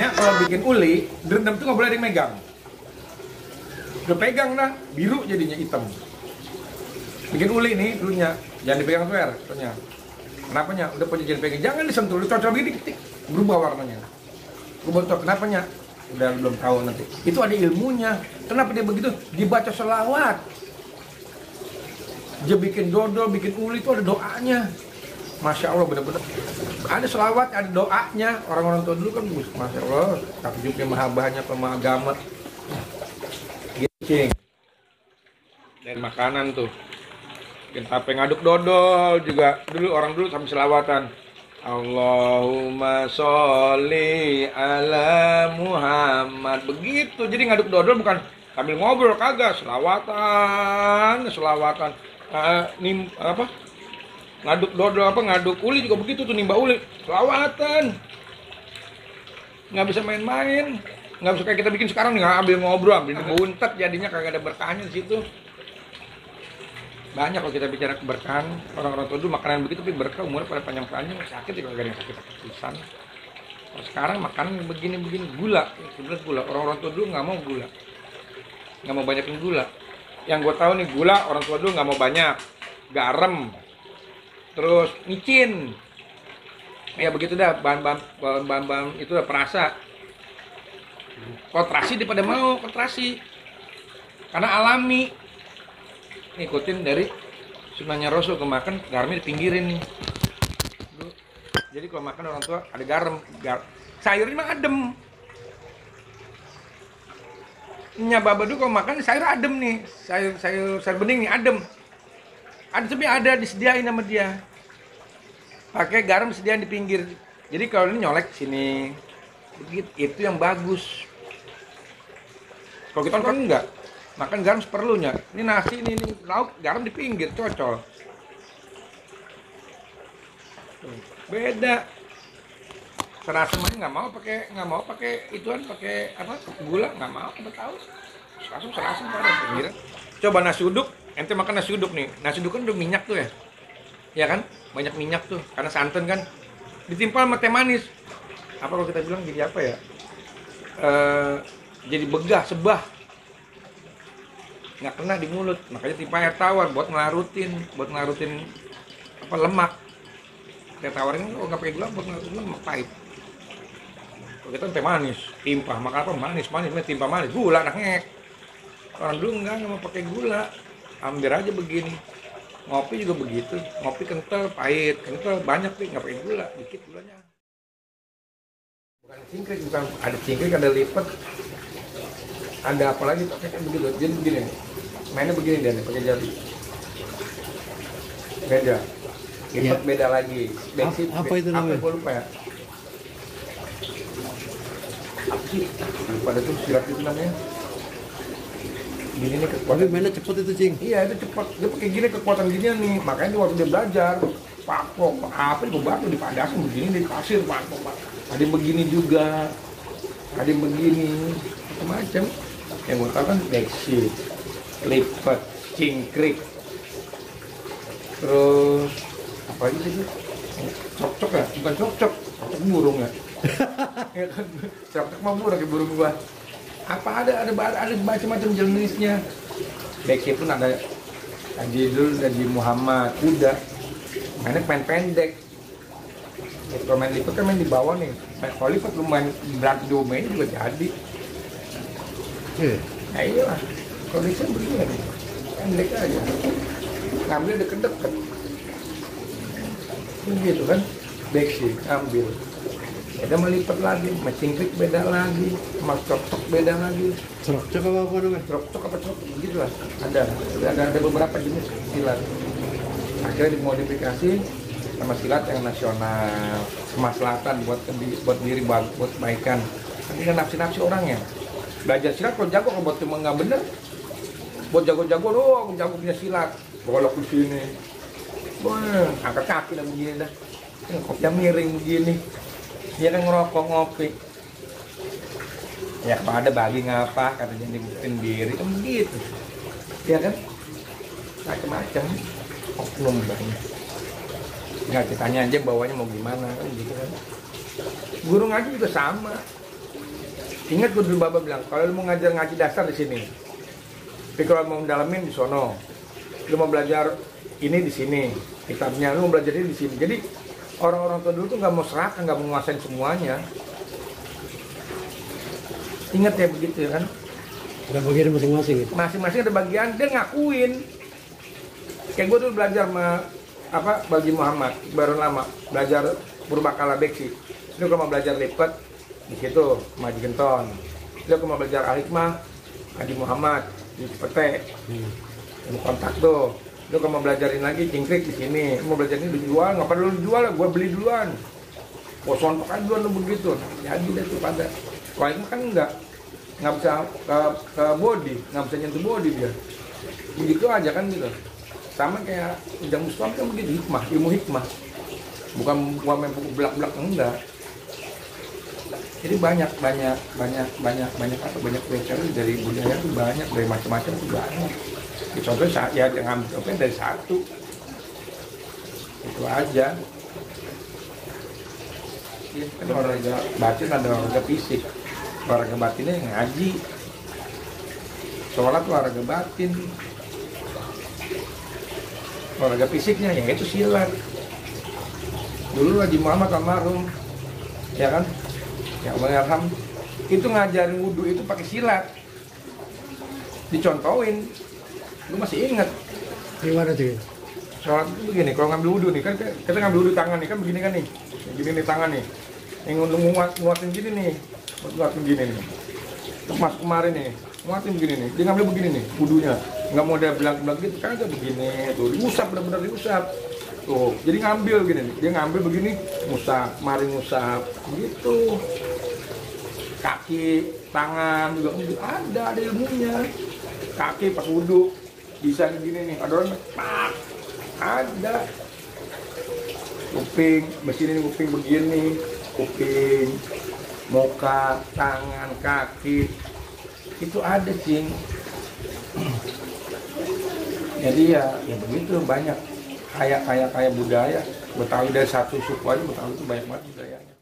Makanya kalau bikin uli, direndam tuh nggak boleh ada yang megang. Udah pegang dah, biru jadinya hitam. Bikin uli nih dulunya, jangan dipegang swear, soalnya. Kenapanya? Udah punya jadi pegang, jangan disentuh, lu cocok begini, ketik, berubah warnanya. Berubah cocok, kenapanya? Udah belum tahu nanti. Itu ada ilmunya. Kenapa dia begitu? Dibaca selawat. Dia bikin dodol, bikin uli itu ada doanya. Masya Allah, benar-benar ada selawat, ada doanya. Orang-orang tua dulu kan, Masya Allah, takjubnya mahabahnya sama agama. Gitu. Dan makanan tuh. Bikin tape ngaduk dodol juga. Dulu orang dulu sampai selawatan. Allahumma sholli ala Muhammad. Begitu. Jadi ngaduk dodol bukan sambil ngobrol, kagak. Selawatan. Ngaduk dodol ngaduk uli juga begitu tuh, nimba uli. Selawatan. Nggak bisa main-main. Nggak bisa kayak kita bikin sekarang nih, ambil ngobrol, ambil buntet, jadinya kagak ada berkahnya di situ. Banyak kalau kita bicara keberkahan, orang-orang tua dulu makanan begitu tapi berkah, umurnya pada panjang-panjang, sakit ya kalau ada yang sakit pisan. Kalau sekarang makanan begini-begini, gula, sebenarnya gula. Orang-orang tua dulu nggak mau gula, nggak mau banyakin gula. Yang gue tahu nih gula, orang tua dulu nggak mau banyak, garam, terus micin, ya begitu dah, bahan-bahan itu udah perasa. Kontrasi daripada mau kontrasi, karena alami. Ngikutin dari sunahnya Rasul, kemakan garamnya dipinggirin nih. Jadi kalau makan orang tua ada garam, sayurnya mah adem. Nya baba dulu kalau makan sayur adem nih, sayur bening nih adem. Ada tapi ada disediain sama dia. Pakai garam sediain di pinggir. Jadi kalau ini nyolek sini, begitu itu yang bagus. Kalau kita kan enggak. Makan garam seperlunya. Ini nasi, ini lauk, garam di pinggir, cocol. Beda. Serasem aja nggak mau pakai ituan, pakai apa? Gula nggak mau, apa tahu. Serasem pada pinggir. Coba nasi uduk, ente makan nasi uduk nih. Nasi uduk kan udah minyak tuh ya. Ya kan? Banyak minyak tuh, karena santan kan. Ditimpal sama teh manis. Apa kalau kita bilang jadi apa ya? Jadi begah, sebah. Nggak kena di mulut, makanya timpa air tawar buat ngelarutin apa lemak. Teh tawar ini kalau nggak pakai gula buat ngelarutin lemak, pahit. Kalau kita teh manis, timpa makan apa manis, timpa manis, gula anak ngek. Orang dulu nggak mau pakai gula, ambil aja begini. Ngopi juga begitu, ngopi kental, pahit, kental banyak nih, nggak pakai gula, dikit gulanya. Bukan cingkrik, bukan ada cingkrik, ada lipat, ada apa lagi pakai begitu, jadi begini. Mainnya begini deh, pakai jari. Beda. Lipat ya. Beda lagi. Apa itu namanya? Apa lupa ya? Apa sih? Lupa ada tuh silat itu namanya. Gini nih kekuatan. Tapi mainnya cepet itu, Cing. Iya, itu cepet. Dia pakai gini kekuatan gini nih. Makanya waktu dia belajar, pakok, apa itu batu dipadasin begini di pasir, pakok. Ada yang begini juga. Ada yang begini. Macam-macam. Yang gue tahu kan backseat, lipat, cingkrik, terus apa lagi sih itu? Cocok ya? Bukan cocok burung ya? Cocok mah burung, kayak burung gua. Apa ada macam-macam jenisnya. Backseat pun ada Haji Dul, Haji Muhammad, udah. Mainnya main pendek. Kalau main lipat kan main di bawah nih. Kalau lipat lu main berat domain juga jadi. Nah iya lah, kondisinya begini, pendek aja, ngambil deket-deket, gitu kan, backseat, ambil, beda melipat lagi, cingkrik beda lagi, mas cocok beda lagi. Cocok apa namanya? Cocok apa cocok, gitu lah, ada beberapa jenis silat. Akhirnya dimodifikasi sama silat yang nasional, kemaslahatan buat diri, buat kebaikan. Nanti kan nafsi orangnya. Belajar silat kalau jago, kalau buat cuma nggak bener, buat jago-jago doang, jago punya silat, bolok di sini, angkat kaki dan begini dah, kopinya miring begini, dia kan ngerokok ngopi, ya kalau ada bagi ngapa, katanya dibukain diri, kan begitu, ya kan, macam-macam, oknum banyak, nggak ditanya aja bawahnya mau gimana, kan gitu kan, guru ngaji juga sama. Ingat gue dulu Baba bilang, kalau lu mau ngajar ngaji dasar di sini, tapi kalau mau mendalamin di sono, lu mau belajar ini di sini, kitabnya lu mau belajar ini di sini. Jadi orang-orang tua dulu tuh nggak mau serahkan, nggak mau menguasain semuanya. Ingat ya begitu ya kan? Ada bagian masing-masing gitu. Masing-masing ada bagian, dia ngakuin. Kayak gue tuh belajar sama Baji Muhammad baru lama belajar Purbakala Beksi. Lu kalau mau belajar lipat di situ Maji Genton. Lu kalau mau belajar Al-Hikmah Haji Muhammad di Pete. Lu kontak tuh. Lu kalau mau belajarin lagi cingkrik di sini. Mau belajar ini dijual, nggak perlu dijual lah, gue beli duluan. Kosong pakai duluan lu begitu. Jadi deh tuh pada. Kalau itu kan nggak bisa ke body, nggak bisa nyentuh body dia. Begitu aja kan gitu. Sama kayak ujang Islam kan begitu, hikmah, ilmu hikmah. Bukan main pukul belak-belak, enggak. Jadi banyak belajar dari budaya itu banyak, dari macam-macam itu banyak. Contohnya ya jangan ambil dari satu. Itu aja. Ada olahraga batin, ada olahraga fisik. Olahraga batinnya yang ngaji. Sholat olahraga batin. Olahraga fisiknya ya itu silat. Dulu Haji Muhammad almarhum, ya kan, ya Allahyarham, itu ngajarin wudhu itu pakai silat, dicontohin. Lu masih ingat? Gimana tuh? Sholat itu begini, kalau ngambil wudhu nih kan kita ngambil wudhu tangan nih kan begini kan nih, gini nih tangan nih, yang nguatin gini nih, nguatin gini nih. Mas kemarin nih, nguatin begini nih, dia ngambil begini nih wudhunya. Nggak mau dia bilang gitu kan, agak begini tuh diusap, benar-benar diusap tuh, jadi ngambil gini nih, dia ngambil begini ngusap, mari ngusap gitu. Kaki, tangan juga ada ilmunya. Kaki pas wudhu bisa gini nih, ada orang pak, ada. Kuping, mesin ini kuping begini, kuping, muka, tangan, kaki itu ada cing. Jadi ya begitu, banyak kayak budaya Betawi, dari satu suku aja Betawi itu banyak banget budayanya.